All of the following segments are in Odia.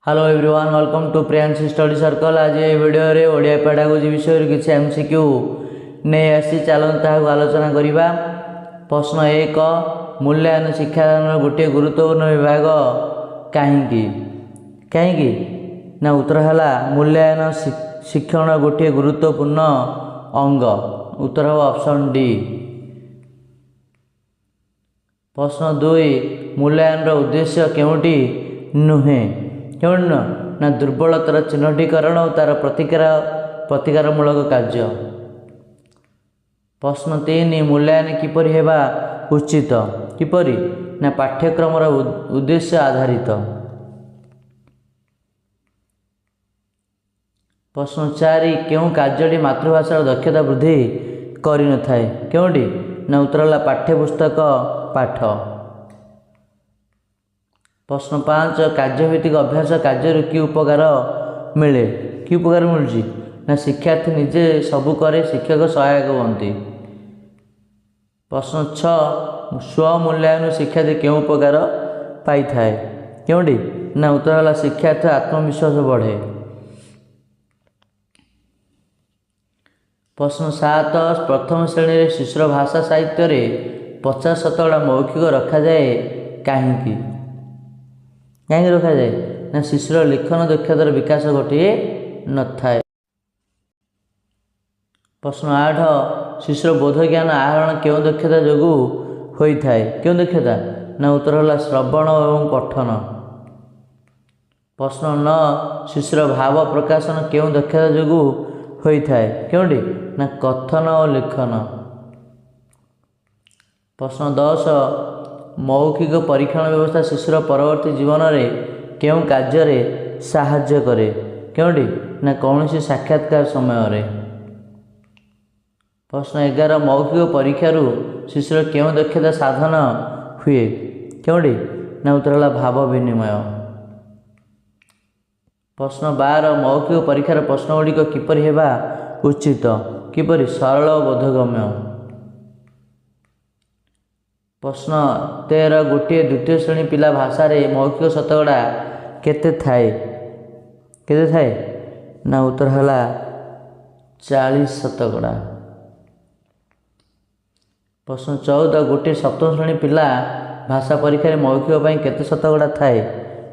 Hello everyone, welcome to Priyanshi Study Circle. ଆଜି ଏହି ଭିଡ଼ିଓରେ ଓଡ଼ିଆ ପେଡାଗୋଜି ବିଷୟରେ କିଛି ଏମସିକ୍ୟୁ ନେଇ ଆସି, ଚାଲନ୍ତୁ ତାହାକୁ ଆଲୋଚନା କରିବା। ପ୍ରଶ୍ନ 1, ମୂଲ୍ୟାୟନ ଶିକ୍ଷାଦାନର ଗୋଟିଏ ଗୁରୁତ୍ୱପୂର୍ଣ୍ଣ ବିଭାଗ କାହିଁକି? କାହିଁକି ନା ଉତ୍ତର ହେଲା ମୂଲ୍ୟାୟନ ଶିକ୍ଷଣର ଗୋଟିଏ ଗୁରୁତ୍ୱପୂର୍ଣ୍ଣ ଅଙ୍ଗ। ଉତ୍ତର ହେବ ଅପସନ୍ ଡି। ପ୍ରଶ୍ନ 2, ମୂଲ୍ୟାୟନର ଉଦ୍ଦେଶ୍ୟ କେଉଁଟି ନୁହେଁ? କେଉଁଟି ନୁହଁ ନା ଦୁର୍ବଳତାର ଚିହ୍ନଟୀକରଣ ଓ ତା'ର ପ୍ରତିକାରମୂଳକ କାର୍ଯ୍ୟ। ପ୍ରଶ୍ନ 3, ମୂଲ୍ୟାୟନ କିପରି ହେବା ଉଚିତ? କିପରି ନା ପାଠ୍ୟକ୍ରମର ଉଦ୍ଦେଶ୍ୟ ଆଧାରିତ। ପ୍ରଶ୍ନ 4, କେଉଁ କାର୍ଯ୍ୟଟି ମାତୃଭାଷାର ଦକ୍ଷତା ବୃଦ୍ଧି କରିନଥାଏ? କେଉଁଟି ନା ଉତ୍ତର ହେଲା ପାଠ୍ୟପୁସ୍ତକ ପାଠ। ପ୍ରଶ୍ନ 5, କାର୍ଯ୍ୟଭିତ୍ତିକ ଅଭ୍ୟାସ କାର୍ଯ୍ୟରୁ କି ଉପକାର ମିଳେ? କି ଉପକାର ମିଳୁଛି ନା ଶିକ୍ଷାର୍ଥୀ ନିଜେ ସବୁ କରେ, ଶିକ୍ଷକ ସହାୟକ ହୁଅନ୍ତି। ପ୍ରଶ୍ନ 6, ସ୍ୱମୂଲ୍ୟାୟନ ଶିକ୍ଷାର୍ଥୀ କେଉଁ ଉପକାର ପାଇଥାଏ? କେଉଁଟି ନା ଉତ୍ତର ହେଲା ଶିକ୍ଷାର୍ଥୀ ଆତ୍ମବିଶ୍ୱାସ ବଢ଼େ। ପ୍ରଶ୍ନ 7, ପ୍ରଥମ ଶ୍ରେଣୀରେ ଶିଶୁର ଭାଷା ସାହିତ୍ୟରେ 50 ଶତକଡ଼ା ମୌଖିକ ରଖାଯାଏ କାହିଁକି? କାହିଁକି ରଖାଯାଏ ନା ଶିଶୁର ଲିଖନ ଦକ୍ଷତାର ବିକାଶ ଘଟି ନଥାଏ। ପ୍ରଶ୍ନ 8, ଶିଶୁର ବୋଧଜ୍ଞାନ ଆହରଣ କେଉଁ ଦକ୍ଷତା ଯୋଗୁଁ ହୋଇଥାଏ? କେଉଁ ଦକ୍ଷତା ନା ଉତ୍ତର ହେଲା ଶ୍ରବଣ ଏବଂ ପଠନ। ପ୍ରଶ୍ନ 9, ଶିଶୁର ଭାବ ପ୍ରକାଶନ କେଉଁ ଦକ୍ଷତା ଯୋଗୁଁ ହୋଇଥାଏ? କେଉଁଟି ନା କଥନ ଓ ଲିଖନ। ପ୍ରଶ୍ନ 10, ମୌଖିକ ପରୀକ୍ଷଣ ବ୍ୟବସ୍ଥା ଶିଶୁର ପରବର୍ତ୍ତୀ ଜୀବନରେ କେଉଁ କାର୍ଯ୍ୟରେ ସାହାଯ୍ୟ କରେ? କେଉଁଟି ନା କୌଣସି ସାକ୍ଷାତକାର ସମୟରେ। ପ୍ରଶ୍ନ 11, ମୌଖିକ ପରୀକ୍ଷାରୁ ଶିଶୁର କେଉଁ ଦକ୍ଷତା ସାଧନ ହୁଏ? କେଉଁଟି ନା ଉତ୍ତର ହେଲା ଭାବ ବିନିମୟ। ପ୍ରଶ୍ନ 12, ମୌଖିକ ପରୀକ୍ଷାର ପ୍ରଶ୍ନଗୁଡ଼ିକ କିପରି ହେବା ଉଚିତ? କିପରି? ସରଳ ଓ ବୋଧଗମ୍ୟ। ପ୍ରଶ୍ନ 13, ଗୋଟିଏ ଦ୍ୱିତୀୟ ଶ୍ରେଣୀ ପିଲା ଭାଷାରେ ମୌଖିକ ଶତକଡ଼ା କେତେ ଥାଏ? କେତେ ଥାଏ ନା ଉତ୍ତର ହେଲା 40 ଶତକଡ଼ା। ପ୍ରଶ୍ନ 14, ଗୋଟିଏ ସପ୍ତମ ଶ୍ରେଣୀ ପିଲା ଭାଷା ପରୀକ୍ଷାରେ ମୌଖିକ ପାଇଁ କେତେ ଶତକଡ଼ା ଥାଏ?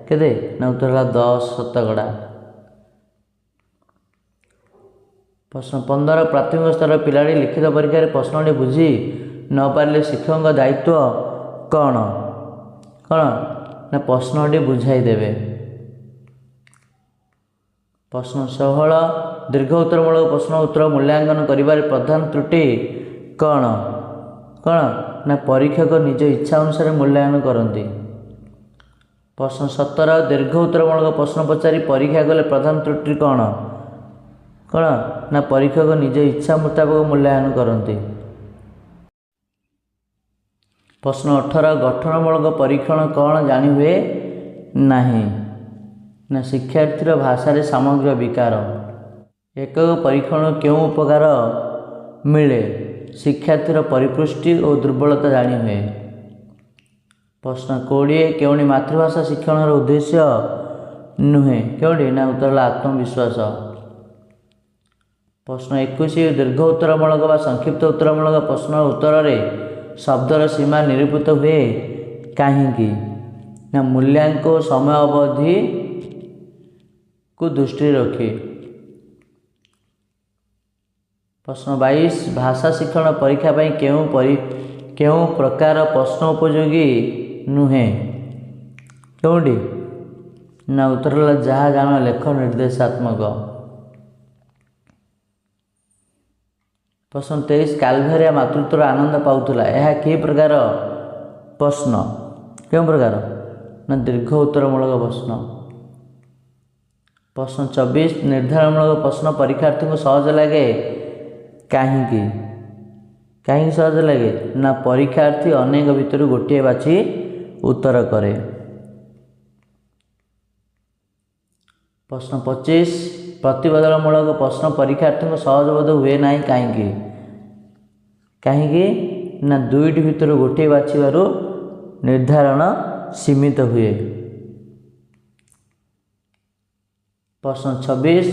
କେତେ ନା ଉତ୍ତର ହେଲା 10 ଶତକଡ଼ା। ପ୍ରଶ୍ନ 15, ପ୍ରାଥମିକ ସ୍ତରର ପିଲାଟି ଲିଖିତ ପରୀକ୍ଷାରେ ପ୍ରଶ୍ନଟି ବୁଝି ନପାରିଲେ ଶିକ୍ଷକଙ୍କ ଦାୟିତ୍ୱ କ'ଣ? କ'ଣ ନା ପ୍ରଶ୍ନଟି ବୁଝାଇ ଦେବେ। ପ୍ରଶ୍ନ 16, ଦୀର୍ଘ ଉତ୍ତରମୂଳକ ପ୍ରଶ୍ନ ଉତ୍ତର ମୂଲ୍ୟାଙ୍କନ କରିବାରେ ପ୍ରଧାନ ତ୍ରୁଟି କ'ଣ? କ'ଣ ନା ପରୀକ୍ଷକ ନିଜ ଇଚ୍ଛା ଅନୁସାରେ ମୂଲ୍ୟାୟନ କରନ୍ତି। ପ୍ରଶ୍ନ 17, ଦୀର୍ଘ ଉତ୍ତରମୂଳକ ପ୍ରଶ୍ନ ପଚାରି ପରୀକ୍ଷା କଲେ ପ୍ରଧାନ ତ୍ରୁଟି କ'ଣ? କ'ଣ ନା ପରୀକ୍ଷକ ନିଜ ଇଚ୍ଛା ମୁତାବକ ମୂଲ୍ୟାୟନ କରନ୍ତି। ପ୍ରଶ୍ନ 18, ଗଠନମୂଳକ ପରୀକ୍ଷଣ କ'ଣ ଜାଣି ହୁଏ ନାହିଁ? ନା ଶିକ୍ଷାର୍ଥୀର ଭାଷାରେ ସାମଗ୍ରିକ ବିକାର। ଏକକ ପରୀକ୍ଷଣ କେଉଁ ଉପକାର ମିଳେ? ଶିକ୍ଷାର୍ଥୀର ପରିପୃଷ୍ଟି ଓ ଦୁର୍ବଳତା ଜାଣି ହୁଏ। ପ୍ରଶ୍ନ 20, କେଉଁଟି ମାତୃଭାଷା ଶିକ୍ଷଣର ଉଦ୍ଦେଶ୍ୟ ନୁହେଁ? କେଉଁଟି ନା ଉତ୍ତର ହେଲା ଆତ୍ମବିଶ୍ୱାସ। ପ୍ରଶ୍ନ 21, ଦୀର୍ଘ ଉତ୍ତରମୂଳକ ବା ସଂକ୍ଷିପ୍ତ ଉତ୍ତରମୂଳକ ପ୍ରଶ୍ନର ଉତ୍ତରରେ ଶବ୍ଦର ସୀମା ନିରୂପିତ ହୁଏ କାହିଁକି? ନା ମୂଲ୍ୟାଙ୍କ ଓ ସମୟ ଅବଧିକୁ ଦୃଷ୍ଟିରେ ରଖି। ପ୍ରଶ୍ନ 22, ଭାଷା ଶିକ୍ଷଣ ପରୀକ୍ଷା ପାଇଁ କେଉଁ ପ୍ରକାର ପ୍ରଶ୍ନ ଉପଯୋଗୀ ନୁହେଁ? କେଉଁଟି ନା ଉତ୍ତର ହେଲା ଯାହା ଜାଣ ଲେଖ ନିର୍ଦ୍ଦେଶାତ୍ମକ। ପ୍ରଶ୍ନ 23, କାଲଭେରିଆ ମାତୃତ୍ୱର ଆନନ୍ଦ ପାଉଥିଲା, ଏହା କି ପ୍ରକାର ପ୍ରଶ୍ନ? କେଉଁ ପ୍ରକାର ନା ଦୀର୍ଘ ଉତ୍ତରମୂଳକ ପ୍ରଶ୍ନ। ପ୍ରଶ୍ନ 24, ନିର୍ଦ୍ଧାରଣମୂଳକ ପ୍ରଶ୍ନ ପରୀକ୍ଷାର୍ଥୀଙ୍କୁ ସହଜ ଲାଗେ କାହିଁକି? କାହିଁକି ସହଜ ଲାଗେ ନା ପରୀକ୍ଷାର୍ଥୀ ଅନେକ ଭିତରୁ ଗୋଟିଏ ବାଛି ଉତ୍ତର କରେ। ପ୍ରଶ୍ନ 25, ପ୍ରତିବଦଳମୂଳକ ପ୍ରଶ୍ନ ପରୀକ୍ଷାର୍ଥୀଙ୍କୁ ସହଜବୋଧ ହୁଏ ନାହିଁ କାହିଁକି? କାହିଁକି ନା ଦୁଇଟି ଭିତରୁ ଗୋଟିଏ ବାଛିବାରୁ ନିର୍ଦ୍ଧାରଣ ସୀମିତ ହୁଏ। ପ୍ରଶ୍ନ 26,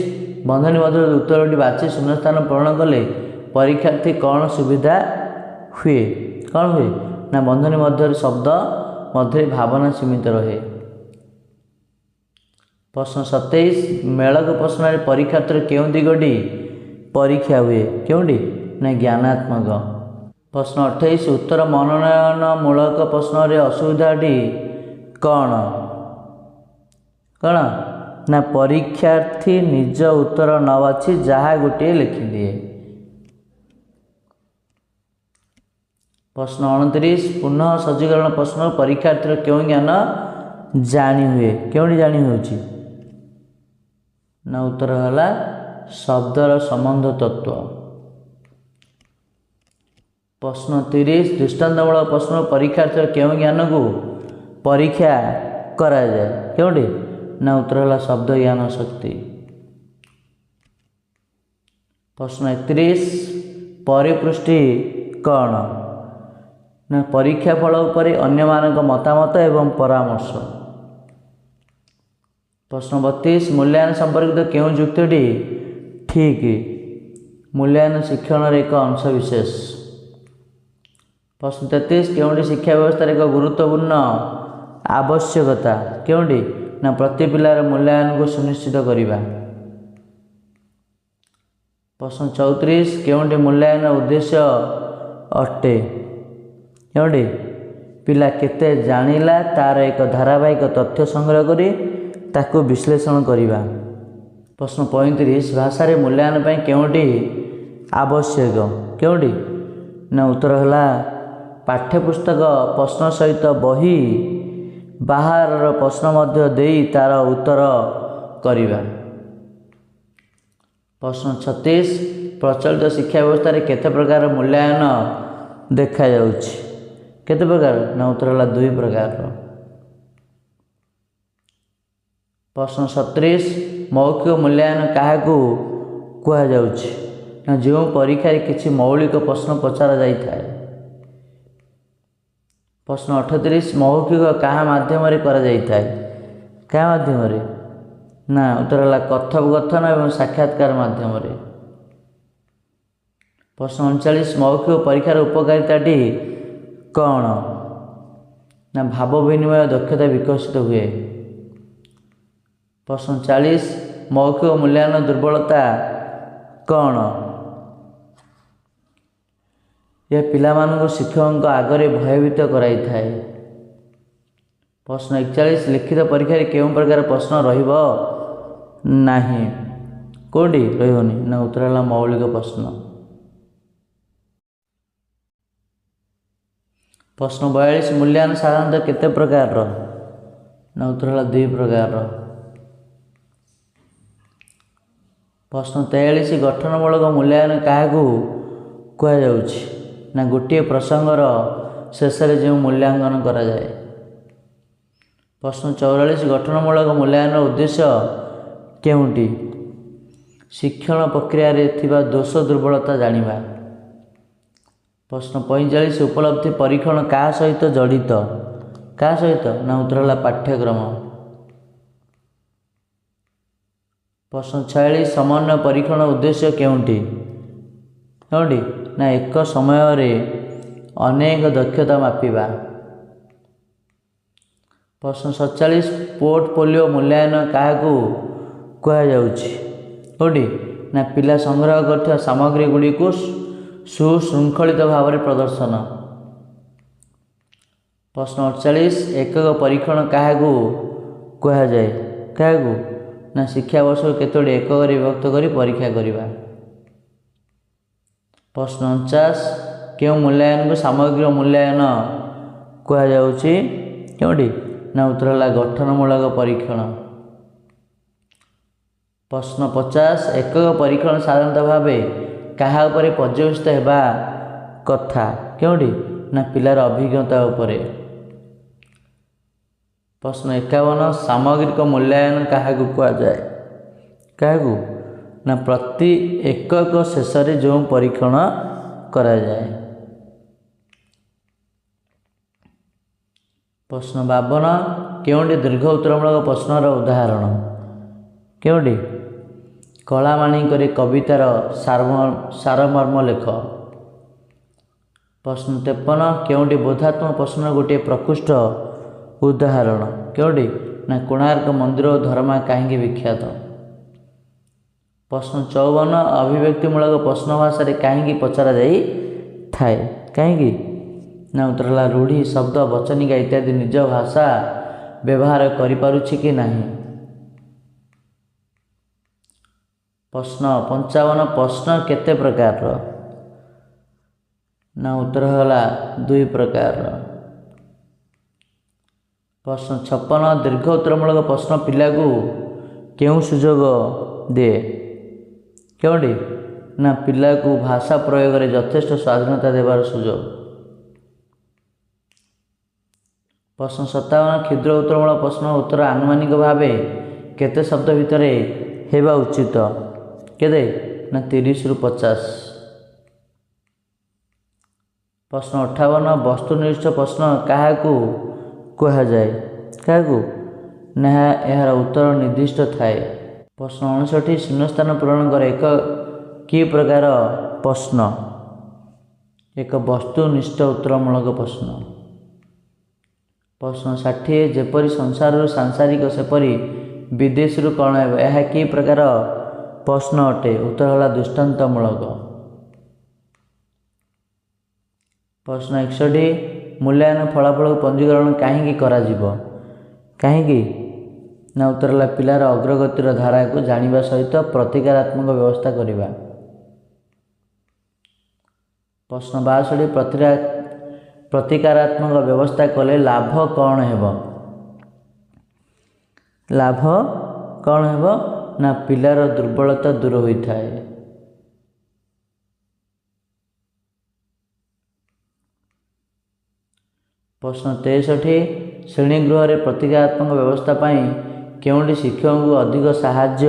ବନ୍ଧନୀ ମଧ୍ୟରେ ଉତ୍ତରଟି ବାଛି ଶୂନ୍ୟସ୍ଥାନ ପୂରଣ କଲେ ପରୀକ୍ଷାର୍ଥୀ କ'ଣ ସୁବିଧା ହୁଏ? କ'ଣ ହୁଏ ନା ବନ୍ଧନୀ ମଧ୍ୟରେ ଶବ୍ଦ ମଧ୍ୟରେ ଭାବନା ସୀମିତ ରହେ। ପ୍ରଶ୍ନ 27, ମେଳକ ପ୍ରଶ୍ନରେ ପରୀକ୍ଷାର୍ଥୀର କେଉଁ ଦିଗଟି ପରୀକ୍ଷା ହୁଏ? କେଉଁଟି ନା ଜ୍ଞାନାତ୍ମକ। ପ୍ରଶ୍ନ 28, ଉତ୍ତର ମନୋନୟନମୂଳକ ପ୍ରଶ୍ନରେ ଅସୁବିଧାଟି କ'ଣ? କ'ଣ ନା ପରୀକ୍ଷାର୍ଥୀ ନିଜ ଉତ୍ତର ନ ବାଛି ଯାହା ଗୋଟିଏ ଲେଖିଦିଏ। ପ୍ରଶ୍ନ 29, ପୁନଃ ସଜ୍ଜୀକରଣ ପ୍ରଶ୍ନ ପରୀକ୍ଷାର୍ଥୀର କେଉଁ ଜ୍ଞାନ ଜାଣି ହୁଏ? କେଉଁଠି ଜାଣି ହେଉଛି ନା ଉତ୍ତର ହେଲା ଶବ୍ଦର ସମ୍ବନ୍ଧ ତତ୍ତ୍ୱ। ପ୍ରଶ୍ନ 30, ଦୃଷ୍ଟାନ୍ତମୂଳକ ପ୍ରଶ୍ନ ପରୀକ୍ଷାର୍ଥୀର କେଉଁ ଜ୍ଞାନକୁ ପରୀକ୍ଷା କରାଯାଏ? କେଉଁଠି ନା ଉତ୍ତର ହେଲା ଶବ୍ଦ ଜ୍ଞାନ ଶକ୍ତି। ପ୍ରଶ୍ନ 31, ପରିପୃଷ୍ଟି କ'ଣ? ନା ପରୀକ୍ଷା ଫଳ ଉପରେ ଅନ୍ୟମାନଙ୍କ ମତାମତ ଏବଂ ପରାମର୍ଶ। ପ୍ରଶ୍ନ 32, ମୂଲ୍ୟାୟନ ସମ୍ପର୍କିତ କେଉଁ ଯୁକ୍ତିଟି ଠିକ୍? ମୂଲ୍ୟାୟନ ଶିକ୍ଷଣର ଏକ ଅଂଶ ବିଶେଷ। ପ୍ରଶ୍ନ 33, କେଉଁଟି ଶିକ୍ଷା ବ୍ୟବସ୍ଥାର ଏକ ଗୁରୁତ୍ୱପୂର୍ଣ୍ଣ ଆବଶ୍ୟକତା? କେଉଁଟି ନା ପ୍ରତି ପିଲାର ମୂଲ୍ୟାୟନକୁ ସୁନିଶ୍ଚିତ କରିବା। ପ୍ରଶ୍ନ 34, କେଉଁଟି ମୂଲ୍ୟାୟନର ଉଦ୍ଦେଶ୍ୟ ଅଟେ? କେଉଁଟି? ପିଲା କେତେ ଜାଣିଲା ତାର ଏକ ଧାରାବାହିକ ତଥ୍ୟ ସଂଗ୍ରହ କରି ତାକୁ ବିଶ୍ଳେଷଣ କରିବା। ପ୍ରଶ୍ନ 35, ଭାଷାରେ ମୂଲ୍ୟାୟନ ପାଇଁ କେଉଁଟି ଆବଶ୍ୟକ? କେଉଁଟି ନା ଉତ୍ତର ହେଲା ପାଠ୍ୟପୁସ୍ତକ ପ୍ରଶ୍ନ ସହିତ ବହି ବାହାରର ପ୍ରଶ୍ନ ମଧ୍ୟ ଦେଇ ତାର ଉତ୍ତର କରିବା। ପ୍ରଶ୍ନ 36, ପ୍ରଚଳିତ ଶିକ୍ଷା ବ୍ୟବସ୍ଥାରେ କେତେ ପ୍ରକାର ମୂଲ୍ୟାୟନ ଦେଖାଯାଉଛି? କେତେ ପ୍ରକାର ନା ଉତ୍ତର ହେଲା 2 ପ୍ରକାରର। ପ୍ରଶ୍ନ 37, ମୌଖିକ ମୂଲ୍ୟାୟନ କାହାକୁ କୁହାଯାଉଛି? ନା ଯେଉଁ ପରୀକ୍ଷାରେ କିଛି ମୌଳିକ ପ୍ରଶ୍ନ ପଚରା ଯାଇଥାଏ। ପ୍ରଶ୍ନ 38, ମୌଖିକ କାହା ମାଧ୍ୟମରେ କରାଯାଇଥାଏ? କାହା ମାଧ୍ୟମରେ? ନା ଉତ୍ତର ହେଲା କଥୋପକଥନ ଏବଂ ସାକ୍ଷାତକାର ମାଧ୍ୟମରେ। ପ୍ରଶ୍ନ 39, ମୌଖିକ ପରୀକ୍ଷାର ଉପକାରିତାଟି କ'ଣ? ନା ଭାବ ବିନିମୟ ଦକ୍ଷତା ବିକଶିତ ହୁଏ। ପ୍ରଶ୍ନ 40, ମୌଖିକ ମୂଲ୍ୟାୟନ ଦୁର୍ବଳତା କ'ଣ? ଏହା ପିଲାମାନଙ୍କୁ ଶିକ୍ଷକଙ୍କ ଆଗରେ ଭୟଭୀତ କରାଇଥାଏ। ପ୍ରଶ୍ନ 41, ଲିଖିତ ପରୀକ୍ଷାରେ କେଉଁ ପ୍ରକାର ପ୍ରଶ୍ନ ରହିବ ନାହିଁ? କେଉଁଠି ରହିବନି? ନା ଉତ୍ତର ହେଲା ମୌଳିକ ପ୍ରଶ୍ନ। ପ୍ରଶ୍ନ 42, ମୂଲ୍ୟାୟନ ସାଧାରଣତଃ କେତେ ପ୍ରକାରର? ନା ଉତ୍ତର ହେଲା 2 ପ୍ରକାରର। ପ୍ରଶ୍ନ 43, ଗଠନମୂଳକ ମୂଲ୍ୟାୟନ କାହାକୁ କୁହାଯାଉଛି? ନା ଗୋଟିଏ ପ୍ରସଙ୍ଗର ଶେଷରେ ଯେଉଁ ମୂଲ୍ୟାଙ୍କନ କରାଯାଏ। ପ୍ରଶ୍ନ 44, ଗଠନମୂଳକ ମୂଲ୍ୟାୟନର ଉଦ୍ଦେଶ୍ୟ କେଉଁଟି? ଶିକ୍ଷଣ ପ୍ରକ୍ରିୟାରେ ଥିବା ଦୋଷ ଦୁର୍ବଳତା ଜାଣିବା। ପ୍ରଶ୍ନ 45, ଉପଲବ୍ଧି ପରୀକ୍ଷଣ କାହା ସହିତ ଜଡ଼ିତ? କାହା ସହିତ? ନା ଉତ୍ତର ହେଲା ପାଠ୍ୟକ୍ରମ। ପ୍ରଶ୍ନ 46, ସମନ୍ୱୟ ପରୀକ୍ଷଣ ଉଦ୍ଦେଶ୍ୟ କେଉଁଟି? କେଉଁଟି ନା ଏକ ସମୟରେ ଅନେକ ଦକ୍ଷତା ମାପିବା। ପ୍ରଶ୍ନ 47, ପୋର୍ଟଫୋଲିଓ ମୂଲ୍ୟାୟନ କାହାକୁ କୁହାଯାଉଛି? କେଉଁଠି ନା ପିଲା ସଂଗ୍ରହ କରିଥିବା ସାମଗ୍ରୀ ଗୁଡ଼ିକୁ ସୁଶୃଙ୍ଖଳିତ ଭାବରେ ପ୍ରଦର୍ଶନ। ପ୍ରଶ୍ନ 48, ଏକକ ପରୀକ୍ଷଣ କାହାକୁ କୁହାଯାଏ? କାହାକୁ ନା ଶିକ୍ଷାବର୍ଷକୁ କେତୋଟି ଏକକରେ ବିଭକ୍ତ କରି ପରୀକ୍ଷା କରିବା। ପ୍ରଶ୍ନ 49, କେଉଁ ମୂଲ୍ୟାୟନକୁ ସାମଗ୍ରିକ ମୂଲ୍ୟାୟନ କୁହାଯାଉଛି? କେଉଁଠି ନା ଉତ୍ତର ହେଲା ଗଠନମୂଳକ ପରୀକ୍ଷଣ। ପ୍ରଶ୍ନ 50, ଏକକ ପରୀକ୍ଷଣ ସାଧାରଣତଃ ଭାବେ କାହା ଉପରେ ପର୍ଯ୍ୟବସିତ ହେବା କଥା? କେଉଁଠି ନା ପିଲାର ଅଭିଜ୍ଞତା ଉପରେ। ପ୍ରଶ୍ନ 51, ସାମଗ୍ରିକ ମୂଲ୍ୟାୟନ କାହାକୁ କୁହାଯାଏ? କାହାକୁ ନା ପ୍ରତି ଏକକ ଶେଷରେ ଯେଉଁ ପରୀକ୍ଷଣ କରାଯାଏ। ପ୍ରଶ୍ନ 52, କେଉଁଟି ଦୀର୍ଘ ଉତ୍ତରମୂଳକ ପ୍ରଶ୍ନର ଉଦାହରଣ? କେଉଁଟି? କଳାମାଣିକରେ କବିତାର ସାରମର୍ମ ଲେଖ। ପ୍ରଶ୍ନ 53, କେଉଁଟି ବୋଧାତ୍ମକ ପ୍ରଶ୍ନର ଗୋଟିଏ ପ୍ରକୃଷ୍ଟ ଉଦାହରଣ? କେଉଁଟି? ନା କୋଣାର୍କ ମନ୍ଦିର ଓ ଧରମା କାହିଁକି ବିଖ୍ୟାତ? ପ୍ରଶ୍ନ 54, ଅଭିବ୍ୟକ୍ତିମୂଳକ ପ୍ରଶ୍ନ ଭାଷାରେ କାହିଁକି ପଚରାଯାଇଥାଏ? କାହିଁକି? ନା ଉତ୍ତର ହେଲା ରୂଢ଼ି, ଶବ୍ଦ, ବଚନିକା ଇତ୍ୟାଦି ନିଜ ଭାଷା ବ୍ୟବହାର କରିପାରୁଛି କି ନାହିଁ। ପ୍ରଶ୍ନ 55, ପ୍ରଶ୍ନ କେତେ ପ୍ରକାରର? ନା ଉତ୍ତର ହେଲା 2 ପ୍ରକାରର। ପ୍ରଶ୍ନ 56, ଦୀର୍ଘ ଉତ୍ତରମୂଳକ ପ୍ରଶ୍ନ ପିଲାକୁ କେଉଁ ସୁଯୋଗ ଦିଏ? କେଉଁଟି? ନା ପିଲାକୁ ଭାଷା ପ୍ରୟୋଗରେ ଯଥେଷ୍ଟ ସ୍ୱାଧୀନତା ଦେବାର ସୁଯୋଗ। ପ୍ରଶ୍ନ 57, କ୍ଷୁଦ୍ର ଉତ୍ତରମୂଳକ ପ୍ରଶ୍ନ ଉତ୍ତର ଆନୁମାନିକ ଭାବେ କେତେ ଶବ୍ଦ ଭିତରେ ହେବା ଉଚିତ? କେତେ? ନା 30ରୁ 50। ପ୍ରଶ୍ନ 58, ବସ୍ତୁନିଷ୍ଠ ପ୍ରଶ୍ନ କାହାକୁ କୁହାଯାଏ? କାହାକୁ? ନା ଏହାର ଉତ୍ତର ନିର୍ଦ୍ଦିଷ୍ଟ ଥାଏ। ପ୍ରଶ୍ନ 59, ଶୂନ୍ୟସ୍ଥାନ ପୂରଣ କର ଏକ କି ପ୍ରକାର ପ୍ରଶ୍ନ? ଏକ ବସ୍ତୁନିଷ୍ଠ ଉତ୍ତରମୂଳକ ପ୍ରଶ୍ନ। ପ୍ରଶ୍ନ 60, ଯେପରି ସଂସାରରୁ ସାଂସାରିକ ସେପରି ବିଦେଶରୁ କ'ଣ ହେବ? ଏହା କି ପ୍ରକାର ପ୍ରଶ୍ନ ଅଟେ? ଉତ୍ତର ହେଲା ଦୃଷ୍ଟାନ୍ତମୂଳକ। ପ୍ରଶ୍ନ 61, ମୂଲ୍ୟାୟନ ଫଳାଫଳକୁ ପଞ୍ଜୀକରଣ କାହିଁକି କରାଯିବ? କାହିଁକି? ନା ଉତ୍ତର ହେଲା ପିଲାର ଅଗ୍ରଗତିର ଧାରାକୁ ଜାଣିବା ସହିତ ପ୍ରତିକାରାତ୍ମକ ବ୍ୟବସ୍ଥା କରିବା। ପ୍ରଶ୍ନ 62, ପ୍ରତିକାରାତ୍ମକ ବ୍ୟବସ୍ଥା କଲେ ଲାଭ କ'ଣ ହେବ? ଲାଭ କ'ଣ ହେବ? ନା ପିଲାର ଦୁର୍ବଳତା ଦୂର ହୋଇଥାଏ। ପ୍ରଶ୍ନ 63, ଶ୍ରେଣୀଗୃହରେ ପ୍ରତିକାରାତ୍ମକ ବ୍ୟବସ୍ଥା ପାଇଁ କେଉଁଟି ଶିକ୍ଷକଙ୍କୁ ଅଧିକ ସାହାଯ୍ୟ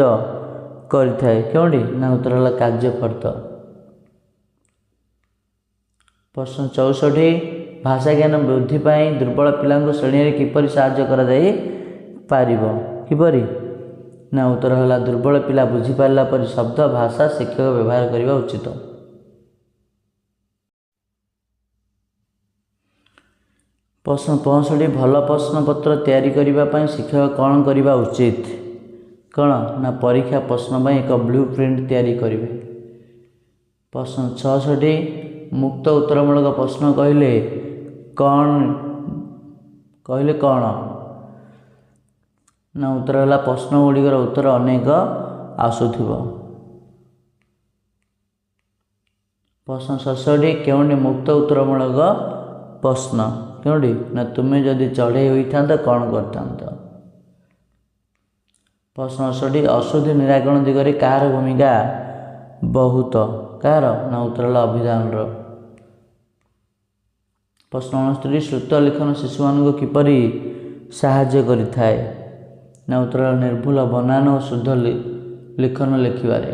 କରିଥାଏ? କେଉଁଟି? ନା ଉତ୍ତର ହେଲା କାର୍ଯ୍ୟଫର୍ଦ୍ଦ। ପ୍ରଶ୍ନ 64, ଭାଷା ଜ୍ଞାନ ବୃଦ୍ଧି ପାଇଁ ଦୁର୍ବଳ ପିଲାଙ୍କୁ ଶ୍ରେଣୀରେ କିପରି ସାହାଯ୍ୟ କରାଯାଇପାରିବ? କିପରି? ନା ଉତ୍ତର ହେଲା ଦୁର୍ବଳ ପିଲା ବୁଝିପାରିଲା ପରି ଶବ୍ଦ ଭାଷା ଶିକ୍ଷକ ବ୍ୟବହାର କରିବା ଉଚିତ। ପ୍ରଶ୍ନ 65, ଭଲ ପ୍ରଶ୍ନପତ୍ର ତିଆରି କରିବା ପାଇଁ ଶିକ୍ଷକ କ'ଣ କରିବା ଉଚିତ? କ'ଣ? ନା ପରୀକ୍ଷା ପ୍ରଶ୍ନ ପାଇଁ ଏକ ବ୍ଲୁ ପ୍ରିଣ୍ଟ ତିଆରି କରିବେ। ପ୍ରଶ୍ନ 66, ମୁକ୍ତ ଉତ୍ତରମୂଳକ ପ୍ରଶ୍ନ କହିଲେ କ'ଣ? କହିଲେ କ'ଣ? ନା ଉତ୍ତର ହେଲା ପ୍ରଶ୍ନ ଗୁଡ଼ିକର ଉତ୍ତର ଅନେକ ଆସୁଥିବ। ପ୍ରଶ୍ନ 67, କେଉଁଟି ମୁକ୍ତ ଉତ୍ତରମୂଳକ ପ୍ରଶ୍ନ? କେଉଁଟି? ନା ତୁମେ ଯଦି ଚଢ଼େଇ ହୋଇଥାନ୍ତ କ'ଣ କରିଥାନ୍ତ? ପ୍ରଶ୍ନ 68, ଅଶୁଦ୍ଧି ନିରାକରଣ ଦିଗରେ କାହାର ଭୂମିକା ବହୁତ? କାହାର? ନା ଉତ୍ତର ହେଲା ଅଭିଧାନର। ପ୍ରଶ୍ନ 69, ଶ୍ରୁତ ଲେଖନ ଶିଶୁମାନଙ୍କୁ କିପରି ସାହାଯ୍ୟ କରିଥାଏ? ନା ଉତ୍ତର ହେଲା ନିର୍ଭୁଲ ବନାନ ଓ ଶୁଦ୍ଧ ଲେଖନ ଲେଖିବାରେ।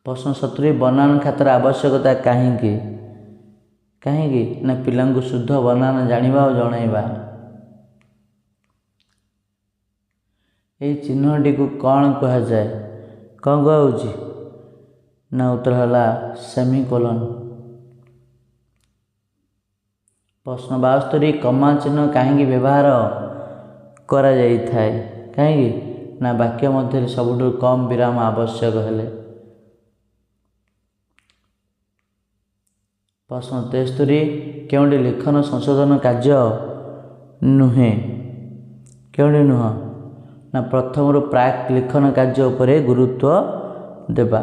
ପ୍ରଶ୍ନ 70, ବନାନ ଖାତାର ଆବଶ୍ୟକତା କାହିଁକି? କାହିଁକି? ନା ପିଲାଙ୍କୁ ଶୁଦ୍ଧ ବନାନ ଜାଣିବା ଓ ଜଣାଇବା। ଏହି ଚିହ୍ନଟିକୁ କ'ଣ କୁହାଯାଏ? କ'ଣ କୁହାଯାଉଛି? ନା ଉତ୍ତର ହେଲା ସେମିକୋଲନ୍। ପ୍ରଶ୍ନ 72, କମା ଚିହ୍ନ କାହିଁକି ବ୍ୟବହାର କରାଯାଇଥାଏ? କାହିଁକି? ନା ବାକ୍ୟ ମଧ୍ୟରେ ସବୁଠୁ କମ୍ ବିରାମ ଆବଶ୍ୟକ ହେଲେ। ପ୍ରଶ୍ନ 73, କେଉଁଟି ଲେଖନ ସଂଶୋଧନ କାର୍ଯ୍ୟ ନୁହେଁ? କେଉଁଟି ନୁହଁ? ନା ପ୍ରଥମରୁ ପ୍ରାକ୍ ଲେଖନ କାର୍ଯ୍ୟ ଉପରେ ଗୁରୁତ୍ୱ ଦେବା।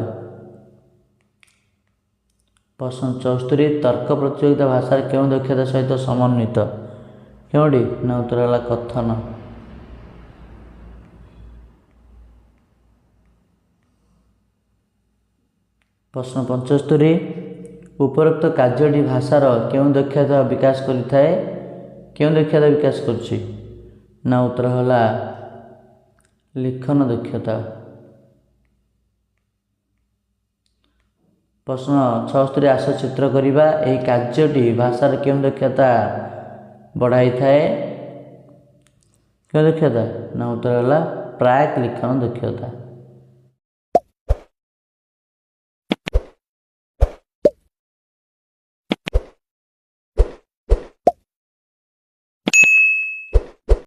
ପ୍ରଶ୍ନ 74, ତର୍କ ପ୍ରତିଯୋଗିତା ଭାଷାର କେଉଁ ଦକ୍ଷତା ସହିତ ସମନ୍ୱିତ? କେଉଁଟି? ନା ଉତ୍ତର ହେଲା କଥନ। ପ୍ରଶ୍ନ 75, ଉପରୋକ୍ତ କାର୍ଯ୍ୟଟି ଭାଷାର କେଉଁ ଦକ୍ଷତା ବିକାଶ କରିଥାଏ? କେଉଁ ଦକ୍ଷତା ବିକାଶ କରୁଛି? ନା ଉତ୍ତର ହେଲା ଲିଖନ ଦକ୍ଷତା। ପ୍ରଶ୍ନ 76, ଆସ ଚିତ୍ର କରିବା ଏହି କାର୍ଯ୍ୟଟି ଭାଷାର କେଉଁ ଦକ୍ଷତା ବଢ଼ାଇଥାଏ? କେଉଁ ଦକ୍ଷତା? ନା, ଉତ୍ତର ହେଲା ପ୍ରାକ୍ ଲିଖନ ଦକ୍ଷତା।